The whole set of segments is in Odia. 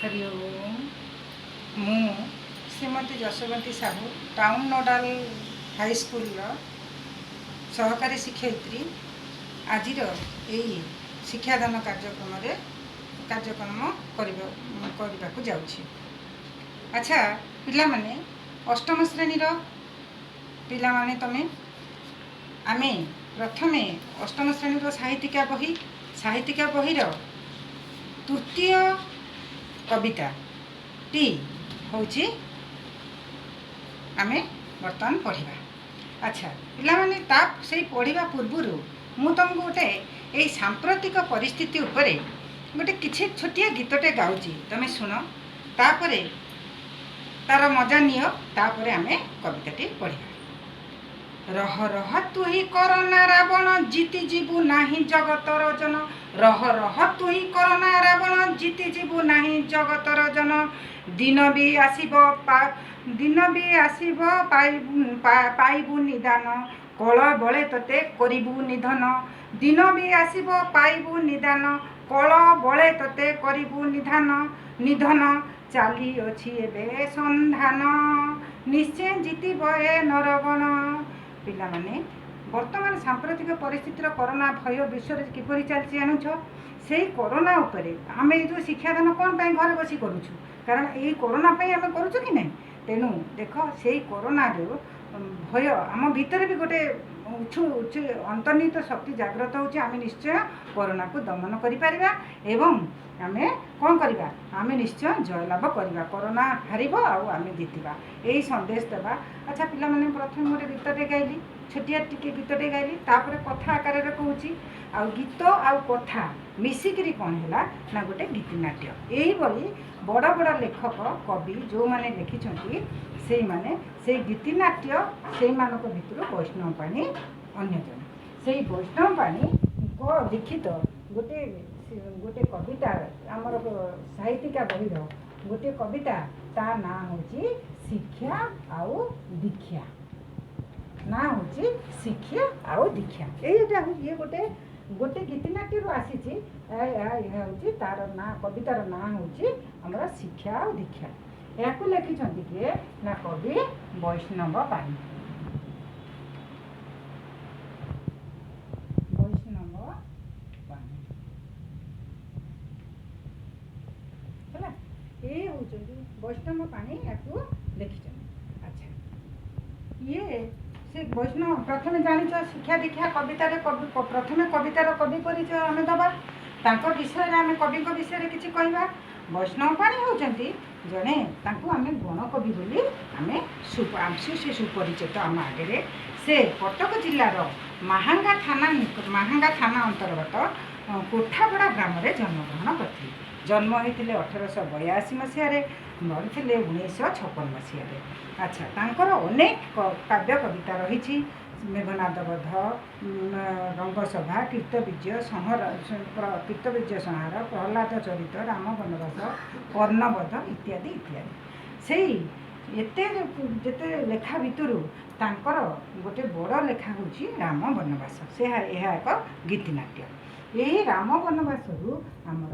ହରି ଓମ୍। ମୁଁ ଶ୍ରୀମତୀ ଯଶୋବନ୍ତୀ ସାହୁ, ଟାଉନ୍ ନୋଡ଼ାଲ ହାଇସ୍କୁଲର ସହକାରୀ ଶିକ୍ଷୟିତ୍ରୀ, ଆଜିର ଏଇ ଶିକ୍ଷାଦାନ କାର୍ଯ୍ୟକ୍ରମରେ କାର୍ଯ୍ୟକ୍ରମ କରିବାକୁ ଯାଉଛି। ଆଚ୍ଛା ପିଲାମାନେ, ଅଷ୍ଟମ ଶ୍ରେଣୀର ପିଲାମାନେ ତମେ, ଆମେ ପ୍ରଥମେ ଅଷ୍ଟମ ଶ୍ରେଣୀର ସାହିତ୍ୟିକା ବହିର ତୃତୀୟ କବିତାଟି ହେଉଛି ଆମେ ବର୍ତ୍ତମାନ ପଢ଼ିବା। ଆଚ୍ଛା ପିଲାମାନେ, ତା ସେଇ ପଢ଼ିବା ପୂର୍ବରୁ ମୁଁ ତୁମକୁ ଗୋଟେ ଏଇ ସାମ୍ପ୍ରତିକ ପରିସ୍ଥିତି ଉପରେ ଗୋଟେ କିଛି ଛୋଟିଆ ଗୀତଟେ ଗାଉଛି। ତମେ ଶୁଣ, ତାପରେ ତାର ମଜା ନିଅ, ତାପରେ ଆମେ କବିତାଟି ପଢ଼ିବା। ରହ ରହ ତୁହି କରୋନା ରାବଣ, ଜିତି ଯିବୁ ନାହିଁ ଜଗତର ଜନ। ରହ ରହ ତୁହି କରୋନା ରାବଣ, ଜିତି ଯିବୁ ନାହିଁ ଜଗତର ଜନ। ଦିନ ବି ଆସିବ, ପାଇବୁ ନିଦାନ, କଳ ବଳେ ତୋତେ କରିବୁ ନିଧନ। ଦିନ ବି ଆସିବ, ପାଇବୁ ନିଦାନ, କଳ ବଳେ ତୋତେ କରିବୁ ନିଧନ। ଚାଲିଅଛି ଏବେ ସନ୍ଧାନ, ନିଶ୍ଚୟ ଜିତିବ ଏ ନରଗଣ। ପିଲାମାନେ, ବର୍ତ୍ତମାନ ସାମ୍ପ୍ରତିକ ପରିସ୍ଥିତିର କରୋନା ଭୟ ବିଶ୍ୱରେ କିପରି ଚାଲିଛି ଜାଣୁଛ। ସେଇ କରୋନା ଉପରେ ଆମେ ଏଇ ଯେଉଁ ଶିକ୍ଷାଦାନ କ'ଣ ପାଇଁ ଘରେ ବସି କରୁଛୁ? କାରଣ ଏଇ କରୋନା ପାଇଁ ଆମେ କରୁଛୁ କି ନାହିଁ? ତେଣୁ ଦେଖ, ସେଇ କରୋନାରୁ ଭୟ ଆମ ଭିତରେ ବି ଗୋଟେ ଉଛୁ ଉଛୁ ଅନ୍ତର୍ନିହିତ ଶକ୍ତି ଜାଗ୍ରତ ହେଉଛି। ଆମେ ନିଶ୍ଚୟ କରୋନାକୁ ଦମନ କରିପାରିବା ଏବଂ ଆମେ କ'ଣ କରିବା? ଆମେ ନିଶ୍ଚୟ ଜୟଲାଭ କରିବା। କରୋନା ହାରିବ ଆଉ ଆମେ ଜିତିବା, ଏଇ ସନ୍ଦେଶ ଦେବା। ଆଚ୍ଛା ପିଲାମାନେ, ପ୍ରଥମେ ଗୋଟେ ଗୀତଟେ ଗାଇଲି, ଛୋଟିଆ ଟିକେ ଗୀତଟେ ଗାଇଲି, ତାପରେ କଥା ଆକାରରେ କହୁଛି। ଆଉ ଗୀତ ଆଉ କଥା ମିଶିକିରି କ'ଣ ହେଲା ନା ଗୋଟେ ଗୀତିନାଟ୍ୟ। ଏଇଭଳି ବଡ଼ ବଡ଼ ଲେଖକ କବି ଯେଉଁମାନେ ଲେଖିଛନ୍ତି, ସେଇମାନେ ସେଇ ଗୀତିନାଟ୍ୟ, ସେଇମାନଙ୍କ ଭିତରୁ ବୈଷ୍ଣବ ପାଣି ଅନ୍ୟ ଜଣେ। ସେଇ ବୈଷ୍ଣବ ପାଣିଙ୍କ ଲିଖିତ ଗୋଟେ ଗୋଟେ କବିତା, ଆମର ସାହିତ୍ୟିକା ବହିର ଗୋଟିଏ କବିତା, ତା ନାଁ ହେଉଛି ଶିକ୍ଷା ଆଉ ଦୀକ୍ଷା। ନାଁ ହେଉଛି ଶିକ୍ଷା ଆଉ ଦୀକ୍ଷା। ଏଇଟା ହେଉଛି ଇଏ ଗୋଟେ ଗୋଟେ ଗୀତିନାଟ୍ୟରୁ ଆସିଛି। ଏହା ହେଉଛି ତାର ନାଁ, କବିତାର ନାଁ ହେଉଛି ଆମର ଶିକ୍ଷା ଆଉ ଦୀକ୍ଷା। ଏହାକୁ ଲେଖିଛନ୍ତି କିଏ ନା କବି ବୈଷ୍ଣବ ପାଣି। ବୈଷ୍ଣବ ପାଣି ହେଲା, ଏ ହେଉଛନ୍ତି ବୈଷ୍ଣବ ପାଣି, ଏହାକୁ ଲେଖିଛନ୍ତି। ଆଚ୍ଛା, ଇଏ ସେ ବୈଷ୍ଣବ ପ୍ରଥମେ ଜାଣିଛ, ଶିକ୍ଷା ଦୀକ୍ଷା କବିତାରେ କବି ପ୍ରଥମେ କବିତାର କବି ପରିଚୟ ଆମେ ଦେବା, ତାଙ୍କ ବିଷୟରେ ଆମେ କବିଙ୍କ ବିଷୟରେ କିଛି କହିବା। ବୈଷ୍ଣବ ପାଣି ହେଉଛନ୍ତି ଜଣେ, ତାଙ୍କୁ ଆମେ ଗଣକବି ବୋଲି ଆମେ ସେ ସୁପରିଚିତ ଆମ ଆଗରେ। ସେ କଟକ ଜିଲ୍ଲାର ମାହାଙ୍ଗା ଥାନା ଅନ୍ତର୍ଗତ କୋଠାପଡ଼ା ଗ୍ରାମରେ ଜନ୍ମଗ୍ରହଣ କରିଥିଲେ। ଜନ୍ମ ହୋଇଥିଲେ 1882 ମସିହାରେ, ମରିଥିଲେ 1956 ମସିହାରେ। ଆଚ୍ଛା, ତାଙ୍କର ଅନେକ କାବ୍ୟ କବିତା ରହିଛି। ମେଘନାଦ ବଧ, ରଙ୍ଗସଭା, କୀର୍ତ୍ତବିଜୟ ସଂହାର, ପ୍ରହ୍ଲାଦ ଚରିତ, ରାମ ବନବାସ, କର୍ଣ୍ଣବଧ ଇତ୍ୟାଦି ଇତ୍ୟାଦି। ସେଇ ଏତେ ଯେତେ ଲେଖା ଭିତରୁ ତାଙ୍କର ଗୋଟେ ବଡ଼ ଲେଖା ହେଉଛି ରାମ ବନବାସ। ସେ ଏହା ଏକ ଗୀତିନାଟ୍ୟ। ଏହି ରାମ ବନବାସରୁ ଆମର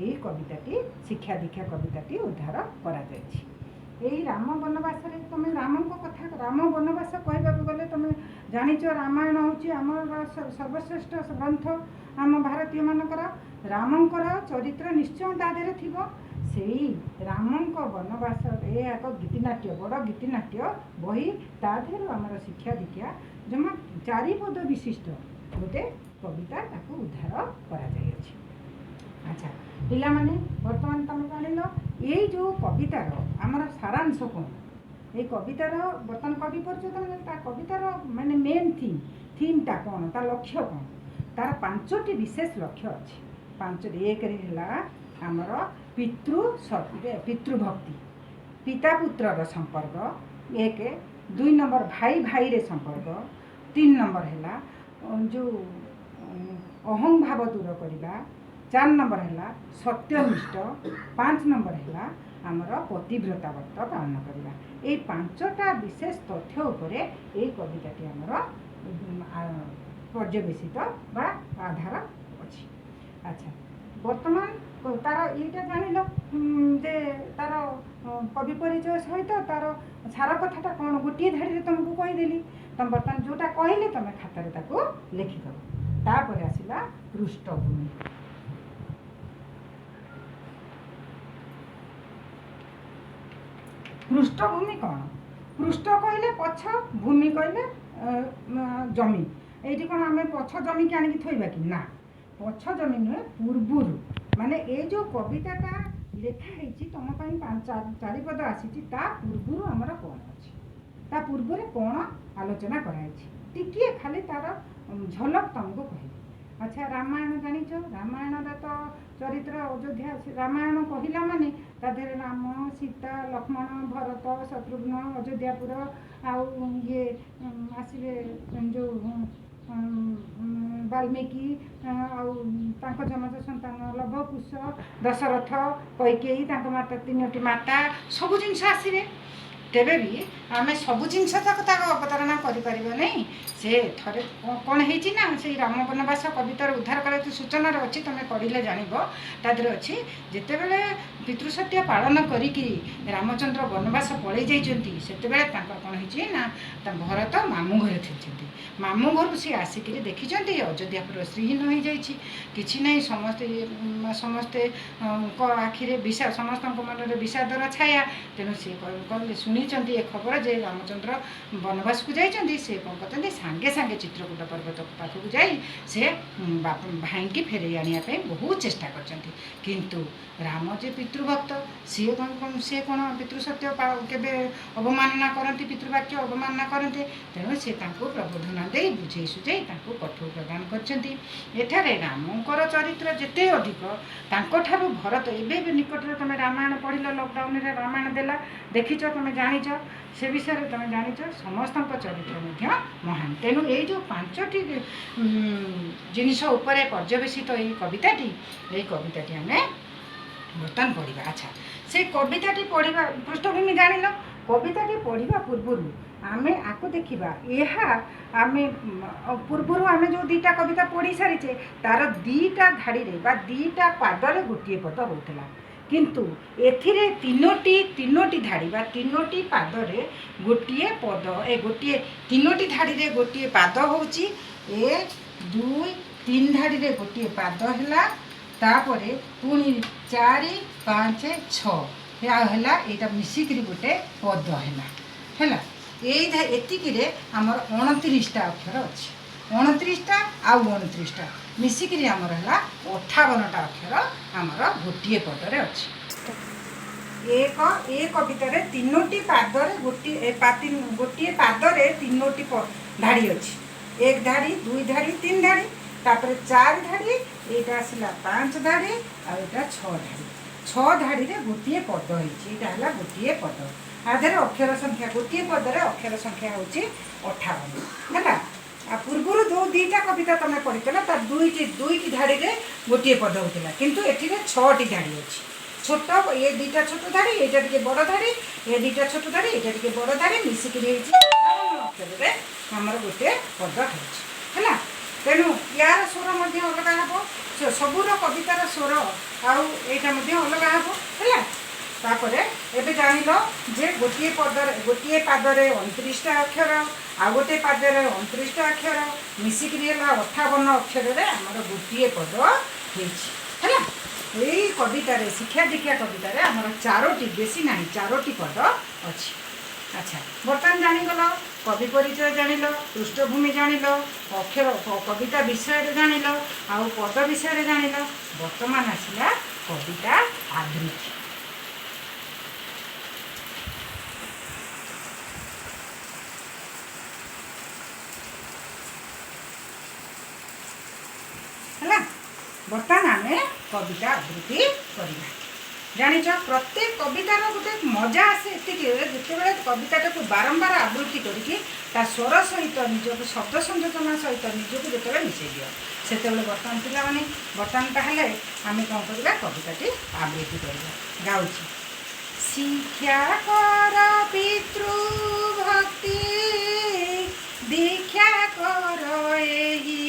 ଏଇ କବିତାଟି, ଶିକ୍ଷା ଦୀକ୍ଷା କବିତାଟି ଉଦ୍ଧାର କରାଯାଇଛି। ଏଇ ରାମ ବନବାସରେ ତୁମେ ରାମଙ୍କ କଥା, ରାମ ବନବାସ କହିବାକୁ ଗଲେ ତୁମେ ଜାଣିଛ, ରାମାୟଣ ହେଉଛି ଆମର ସର୍ବଶ୍ରେଷ୍ଠ ଗ୍ରନ୍ଥ ଆମ ଭାରତୀୟମାନଙ୍କର। ରାମଙ୍କର ଚରିତ୍ର ନିଶ୍ଚୟ ତା ଦେହରେ ଥିବ। ସେଇ ରାମଙ୍କ ବନବାସ ଏହା ଏକ ଗୀତିନାଟ୍ୟ, ବଡ଼ ଗୀତିନାଟ୍ୟ ବହି। ତା ଦେହରୁ ଆମର ଶିକ୍ଷା ଦୀକ୍ଷା ଜମା ଚାରିପଦ ବିଶିଷ୍ଟ ଗୋଟେ କବିତା, ତାକୁ ଉଦ୍ଧାର କରାଯାଇଅଛି। ଆଚ୍ଛା ପିଲାମାନେ, ବର୍ତ୍ତମାନ ତମେ ଜାଣିଲ ଏଇ ଯେଉଁ କବିତାର ଆମର ସାରାଂଶ କ'ଣ। ଏଇ କବିତାର ବର୍ତ୍ତମାନ କବି ପରିଚୟ ତମେ, ତା କବିତାର ମାନେ ମେନ୍ ଥିମ୍ଟା କ'ଣ, ତା ଲକ୍ଷ୍ୟ କ'ଣ? ତାର ପାଞ୍ଚଟି ବିଶେଷ ଲକ୍ଷ୍ୟ ଅଛି, ପାଞ୍ଚଟି। ଏକରେ ହେଲା ଆମର ପିତୃଭକ୍ତି, ପିତା ପୁତ୍ରର ସମ୍ପର୍କ ଏକ। ଦୁଇ ନମ୍ବର ଭାଇ ଭାଇରେ ସମ୍ପର୍କ। ତିନି ନମ୍ବର ହେଲା ଯେଉଁ ଅହଂଭାବ ଦୂର କରିବା। ଚାରି ନମ୍ବର ହେଲା ସତ୍ୟନିଷ୍ଠ। ପାଞ୍ଚ ନମ୍ବର ହେଲା ଆମର ପତିବ୍ରତା ବ୍ରତ ପାଳନ କରିବା। ଏଇ ପାଞ୍ଚଟା ବିଶେଷ ତଥ୍ୟ ଉପରେ ଏଇ କବିତାଟି ଆମର ପର୍ଯ୍ୟବେସିତ ବା ଆଧାର ଅଛି। ଆଚ୍ଛା, ବର୍ତ୍ତମାନ ତାର ଏଇଟା ଜାଣିଲ ଯେ କବି ପରିଚୟ ସହିତ ତାର ସାର କଥାଟା କ'ଣ ଗୋଟିଏ ଧାଡ଼ିରେ ତୁମକୁ କହିଦେଲି। ତମେ ବର୍ତ୍ତମାନ ଯେଉଁଟା କହିଲି ତୁମେ ଖାତାରେ ତାକୁ ଲେଖିଦେବ। ତାପରେ ଆସିଲା ପୃଷ୍ଠଭୂମି। ପୃଷ୍ଠଭୂମି କ'ଣ? ପୃଷ୍ଠ କହିଲେ ପଛ, ଭୂମି କହିଲେ ଜମି। ଏଇଠି କ'ଣ ଆମେ ପଛ ଜମିକି ଆଣିକି ଥୋଇବା କି? ନା, ପଛ ଜମି ନୁହେଁ, ପୂର୍ବରୁ ମାନେ ଏଇ ଯେଉଁ କବିତାଟା ଲେଖା ହେଇଛି ତୁମ ପାଇଁ ଚାରିପଦ ଆସିଛି, ତା ପୂର୍ବରୁ ଆମର କ'ଣ ଅଛି, ତା ପୂର୍ବରେ କ'ଣ ଆଲୋଚନା କରାଯାଇଛି, ଟିକିଏ ଖାଲି ତାର ଝଲକ ତୁମକୁ କହିବି। ଆଚ୍ଛା, ରାମାୟଣ ଜାଣିଛ? ରାମାୟଣର ତ ଚରିତ୍ର ଅଯୋଧ୍ୟା। ରାମାୟଣ କହିଲା ମାନେ ତା ଦେହରେ ରାମ, ସୀତା, ଲକ୍ଷ୍ମଣ, ଭରତ, ଶତ୍ରୁଘ୍ନ, ଅଯୋଧ୍ୟାପୁର, ଆଉ ଇଏ ଆସିବେ ଯେଉଁ ବାଲ୍ମୀକି, ଆଉ ତାଙ୍କ ଯମଜ ସନ୍ତାନ ଲବ, କୁଶ, ଦଶରଥ, କୈକେୟୀ, ତାଙ୍କ ମାତା, ତିନୋଟି ମାତା, ସବୁ ଜିନିଷ ଆସିବେ। ତେବେ ବି ଆମେ ସବୁ ଜିନିଷ ତାକୁ ଅବତାରଣା କରିପାରିବା ନାହିଁ। ସେ ଥରେ କ'ଣ ହେଇଛି ନା, ସେଇ ରାମ ବନବାସ କବିତାର ଉଦ୍ଧାର କରାଯାଇ ସୂଚନାରେ ଅଛି, ତୁମେ ପଢ଼ିଲେ ଜାଣିବ। ତା ଦେହରେ ଅଛି, ଯେତେବେଳେ ପିତୃସତ୍ୟ ପାଳନ କରିକି ରାମଚନ୍ଦ୍ର ବନବାସ ପଳେଇ ଯାଇଛନ୍ତି, ସେତେବେଳେ ତାଙ୍କର କ'ଣ ହେଇଛି ନା, ଭରତ ମାମୁଁ ଘରେ ଥିଛନ୍ତି। ମାମୁଁ ଘରୁ ସିଏ ଆସିକିରି ଦେଖିଛନ୍ତି ଅଯୋଧ୍ୟାପୁର ଶ୍ରୀହୀନ ହେଇଯାଇଛି, କିଛି ନାହିଁ, ସମସ୍ତେ ସମସ୍ତେଙ୍କ ଆଖିରେ ବିଷା, ସମସ୍ତଙ୍କ ମନରେ ବିଷାଦର ଛାୟା। ତେଣୁ ସିଏ କହିଲେ, ଶୁଣିଛନ୍ତି ଏ ଖବର ଯେ ରାମଚନ୍ଦ୍ର ବନବାସକୁ ଯାଇଛନ୍ତି, ସେ କ'ଣ କରିଛନ୍ତି, ସାଙ୍ଗେ ସାଙ୍ଗେ ଚିତ୍ରକୂଟ ପର୍ବତ ପାଖକୁ ଯାଇ ସେ ଭାଇଙ୍କି ଫେରେଇ ଆଣିବା ପାଇଁ ବହୁତ ଚେଷ୍ଟା କରିଛନ୍ତି। କିନ୍ତୁ ରାମ ଯେ ପିତୃଭକ୍ତ, ସିଏ କ'ଣ ପିତୃସତ୍ୟ କେବେ ଅବମାନନା କରନ୍ତି, ପିତୃବାକ୍ୟ ଅବମାନନା କରନ୍ତି? ତେଣୁ ସେ ତାଙ୍କୁ ପ୍ରବୋଧନା ଦେଇ ବୁଝେଇ ସୁଝେଇ ତାଙ୍କୁ କଠଉ ପ୍ରଦାନ କରିଛନ୍ତି। ଏଠାରେ ରାମଙ୍କର ଚରିତ୍ର ଯେତେ ଅଧିକ, ତାଙ୍କଠାରୁ ଭରତ। ଏବେ ଏବେ ନିକଟରେ ତୁମେ ରାମାୟଣ ପଢ଼ିଲ, ଲକଡାଉନରେ ରାମାୟଣ ଦେଲା, ଦେଖିଛ, ତୁମେ ଜାଣିଛ, ସେ ବିଷୟରେ ତୁମେ ଜାଣିଛ, ସମସ୍ତଙ୍କ ଚରିତ୍ର ମଧ୍ୟ ମହାନ। ତେଣୁ ଏଇ ଯେଉଁ ପାଞ୍ଚଟି ଜିନିଷ ଉପରେ ପର୍ଯ୍ୟବେସିତ ଏଇ କବିତାଟି, ଏଇ କବିତାଟି ଆମେ ବର୍ତ୍ତମାନ ପଢ଼ିବା। ଆଚ୍ଛା, ସେଇ କବିତାଟି ପଢ଼ିବା ପୃଷ୍ଠଭୂମି ଜାଣିଲ। କବିତାଟି ପଢ଼ିବା ପୂର୍ବରୁ ଆମେ ଆକୁ ଦେଖିବା। ଏହା ଆମେ ପୂର୍ବରୁ ଆମେ ଯେଉଁ ଦୁଇଟା କବିତା ପଢ଼ି ସାରିଛେ, ତାର ଦୁଇଟା ଧାଡ଼ିରେ ବା ଦୁଇଟା ପାଦରେ ଗୋଟିଏ ପଦ ହେଉଥିଲା, କିନ୍ତୁ ଏଥିରେ ତିନୋଟି ଧାଡ଼ି ବା ତିନୋଟି ପାଦରେ ଗୋଟିଏ ପଦ, ଏ ଗୋଟିଏ ତିନୋଟି ଧାଡ଼ିରେ ଗୋଟିଏ ପାଦ ହେଉଛି। 1 2 3 ଧାଡ଼ିରେ ଗୋଟିଏ ପାଦ ହେଲା, ତାପରେ ପୁଣି 4 5 6 ଆଉ ହେଲା, ଏଇଟା ମିଶିକିରି ଗୋଟେ ପଦ ହେଲା। ହେଲା ଏଇ ଏତିକିରେ ଆମର 29ଟା ଅକ୍ଷର ଅଛି। 29ଟା ଆଉ 29ଟା ମିଶିକିରି ଆମର ହେଲା 58ଟା ଅକ୍ଷର ଆମର ଗୋଟିଏ ପଦରେ ଅଛି। ଏକ ଏ କବିତାରେ ତିନୋଟି ପାଦରେ ଗୋଟିଏ ପାଦରେ ତିନୋଟି ଧାଡ଼ି ଅଛି। 1 ଧାଡ଼ି, 2 ଧାଡ଼ି, 3 ଧାଡ଼ି, ତାପରେ 4 ଧାଡ଼ି, ଏଇଟା ଆସିଲା 5 ଧାଡ଼ି, ଆଉ ଏଇଟା 6 ଧାଡ଼ି। 6 ଧାଡ଼ିରେ ଗୋଟିଏ ପଦ ହେଇଛି। ଏଇଟା ହେଲା ଗୋଟିଏ ପଦ। ଆ ଦେହରେ ଅକ୍ଷର ସଂଖ୍ୟା, ଗୋଟିଏ ପଦରେ ଅକ୍ଷର ସଂଖ୍ୟା ହେଉଛି 58 ହେଲା। ଆଉ ପୂର୍ବରୁ ଯେଉଁ ଦୁଇଟା କବିତା ତୁମେ ପଢ଼ିଥିଲ, ତାର ଦୁଇଟି ଧାଡ଼ିରେ ଗୋଟିଏ ପଦ ହେଉଥିଲା, କିନ୍ତୁ ଏଥିରେ 6ଟି ଧାଡ଼ି ଅଛି। ଛୋଟ ଏ ଦୁଇଟା ଛୋଟ ଧାଡ଼ି, ଏଇଟା ଟିକେ ବଡ଼ ଧାଡ଼ି, ଏ ଦୁଇଟା ଛୋଟ ଧାଡ଼ି, ଏଇଟା ଟିକେ ବଡ଼ ଧାଡ଼ି, ମିଶିକିରି ହେଇଛି 58 ଅକ୍ଷରରେ ଆମର ଗୋଟିଏ ପଦ ହେଉଛି। ହେଲା, ତେଣୁ ୟାର ସ୍ୱର ମଧ୍ୟ ଅଲଗା ହେବ, ସବୁର କବିତାର ସ୍ୱର ଆଉ ଏଇଟା ମଧ୍ୟ ଅଲଗା ହେବ। ହେଲା, ତାପରେ ଏବେ ଜାଣିଲ ଯେ ଗୋଟିଏ ପଦରେ ଗୋଟିଏ ପାଦରେ 29ଟା ଅକ୍ଷର, ଆଉ ଗୋଟିଏ ପାଦରେ 29ଟା ଅକ୍ଷର ମିଶିକିରି ହେଲା 58 ଅକ୍ଷରରେ ଆମର ଗୋଟିଏ ପଦ ହେଇଛି। ହେଲା, ଏଇ କବିତାରେ ଶିକ୍ଷା ଦୀକ୍ଷା କବିତାରେ ଆମର 4ଟି, ବେଶୀ ନାହିଁ, 4ଟି ପଦ ଅଛି। ଆଚ୍ଛା, ବର୍ତ୍ତମାନ ଜାଣିଗଲ କବି ପରିଚୟ ଜାଣିଲ, ପୃଷ୍ଠଭୂମି ଜାଣିଲ, ଅକ୍ଷର କବିତା ବିଷୟରେ ଜାଣିଲ, ଆଉ ପଦ ବିଷୟରେ ଜାଣିଲ। ବର୍ତ୍ତମାନ ଆସିଲା କବିତା ଆବୃତ୍ତି। ହେଲା, ବର୍ତ୍ତମାନ ଆମେ କବିତା ଆବୃତ୍ତି କରିବା। ଜାଣିଛ, ପ୍ରତ୍ୟେକ କବିତାର ଗୋଟେ ମଜା ଆସେ ଏତିକି, ଯେତେବେଳେ କବିତାଟାକୁ ବାରମ୍ବାର ଆବୃତ୍ତି କରିକି ତା ସ୍ୱର ସହିତ ନିଜକୁ, ଶବ୍ଦ ସଂଯୋଜନା ସହିତ ନିଜକୁ ଯେତେବେଳେ ମିଶାଇ ଦିଅ, ସେତେବେଳେ ବର୍ତ୍ତମାନ ପିଲାମାନେ, ବର୍ତ୍ତମାନ ତାହେଲେ ଆମେ କ'ଣ କରିବା, କବିତାଟି ଆବୃତ୍ତି କରିବା। ଗାଉଛି। ଶିକ୍ଷା କର ପିତୃଭକ୍ତି, ଦୀକ୍ଷା କର ଏହି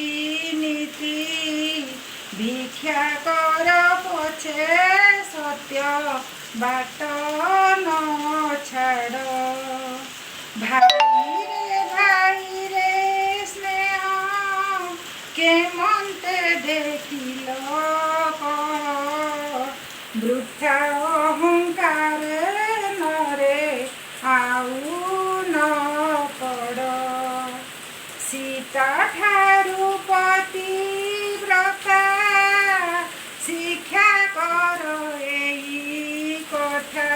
ନୀତି, ଭିକ୍ଷା କର ପଛେ ସତ୍ୟ ବାଟ ନ ଛାଡ଼। ଭାଇରେ ଭାଇରେ ସ୍ନେହ କେମନ୍ତେ ଦେଖିଲ କହ, ବୃଥା ଅହଙ୍କାରେ ନରେ ଆଉ ନ ପଡ଼। ସୀତା ଠାରୁ ପତିବ୍ରତା ଶିକ୍ଷା କର ଏଇ କଥା,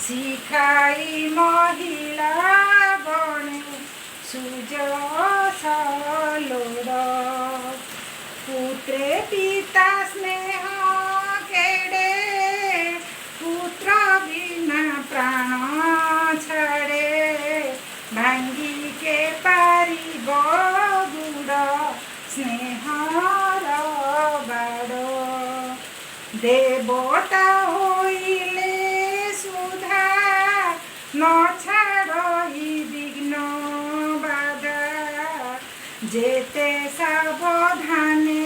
ଶିଖାଇ ମହିଳା ଗଣେ ସୁଯଶ ଲୋଡ଼। ପୁତ୍ରେ ପିତା ସ୍ନେହ କେଡ଼େ, ପୁତ୍ର ବିନା ପ୍ରାଣ ଛାଡ଼େ। ଭାଙ୍ଗି କେ ପାରିବ ଗୁଡ଼ ସ୍ନେହର ବାଡ଼? ଦେବତା ହୋଇଲେ ସୁଧା ନ ଛାଡ଼ଇ ବିଘ୍ନ ବାଧା। ଯେତେ ସାବଧାନେ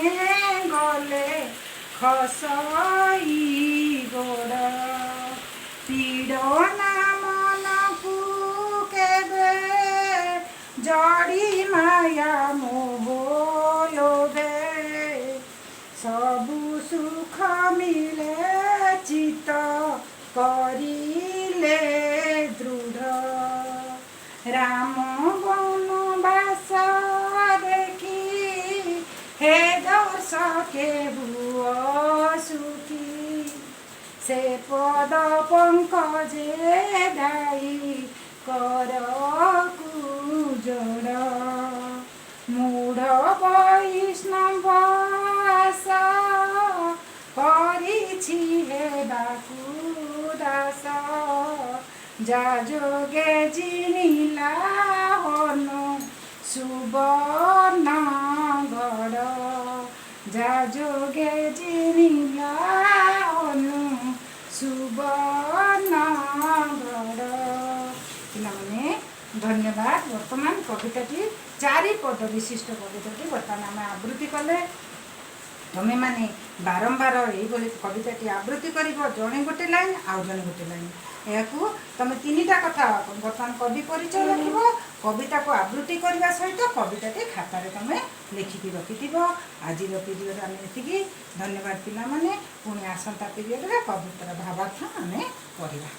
ଗଲେ ଖସଇ ଗୋଡ଼। ପୀଡ଼ନା ମନକୁ କେବେ ଜଡ଼ି ମାୟା ମୋହ ଲୋଭେ। ସବୁ ସୁଖ ମିଳେ ଚିତ କରିଲେ ଦୃଢ଼। ରାମ ବନବାସ ଦେଖି ହେ ଦର୍ଶକେ ହୁଅ ସୁଖୀ, ସେ ପଦ ପଙ୍କଜେ ଧାଇ କରକୁ ଯୋଡ଼। ମୂଢ଼ ବୈଷ୍ଣବ ଆଶ କରିଛି ହେବାକୁ ଦାସ, ଯା ଯୋଗେ ଜିଣିଲା ହନୁ ସୁବର୍ଣ୍ଣ ଗଡ଼। ଯା ଯୋଗେ ଜିଣିଲା ହନୁ ସୁବର୍ଣ୍ଣ ଗଡ଼। ପିଲାମାନେ, ଧନ୍ୟବାଦ। ବର୍ତ୍ତମାନ କବିତାଟି, ଚାରି ପଦ ବିଶିଷ୍ଟ କବିତାଟି ବର୍ତ୍ତମାନ ଆମେ ଆବୃତ୍ତି କଲେ। ତମେମାନେ ବାରମ୍ବାର ଏଇଭଳି କବିତାଟି ଆବୃତ୍ତି କରିବ, ଜଣେ ଗୋଟେ ଲାଇନ୍ ଆଉ ଜଣେ ଗୋଟେ ଲାଇନ୍। ଏହାକୁ ତମେ ତିନିଟା କଥା, ବର୍ତ୍ତମାନ କବି ପରିଚୟ ଲେଖିବ, କବିତାକୁ ଆବୃତ୍ତି କରିବା ସହିତ କବିତାଟି ଖାତାରେ ତମେ ଲେଖିକି ରଖିଥିବ। ଆଜିର ପିରିୟଡ଼ ଆମେ ଏତିକି। ଧନ୍ୟବାଦ ପିଲାମାନେ। ପୁଣି ଆସନ୍ତା ପିରିୟଡ଼ରେ କବିତାର ଭାବାର୍ଥ ଆମେ ପଢ଼ିବା।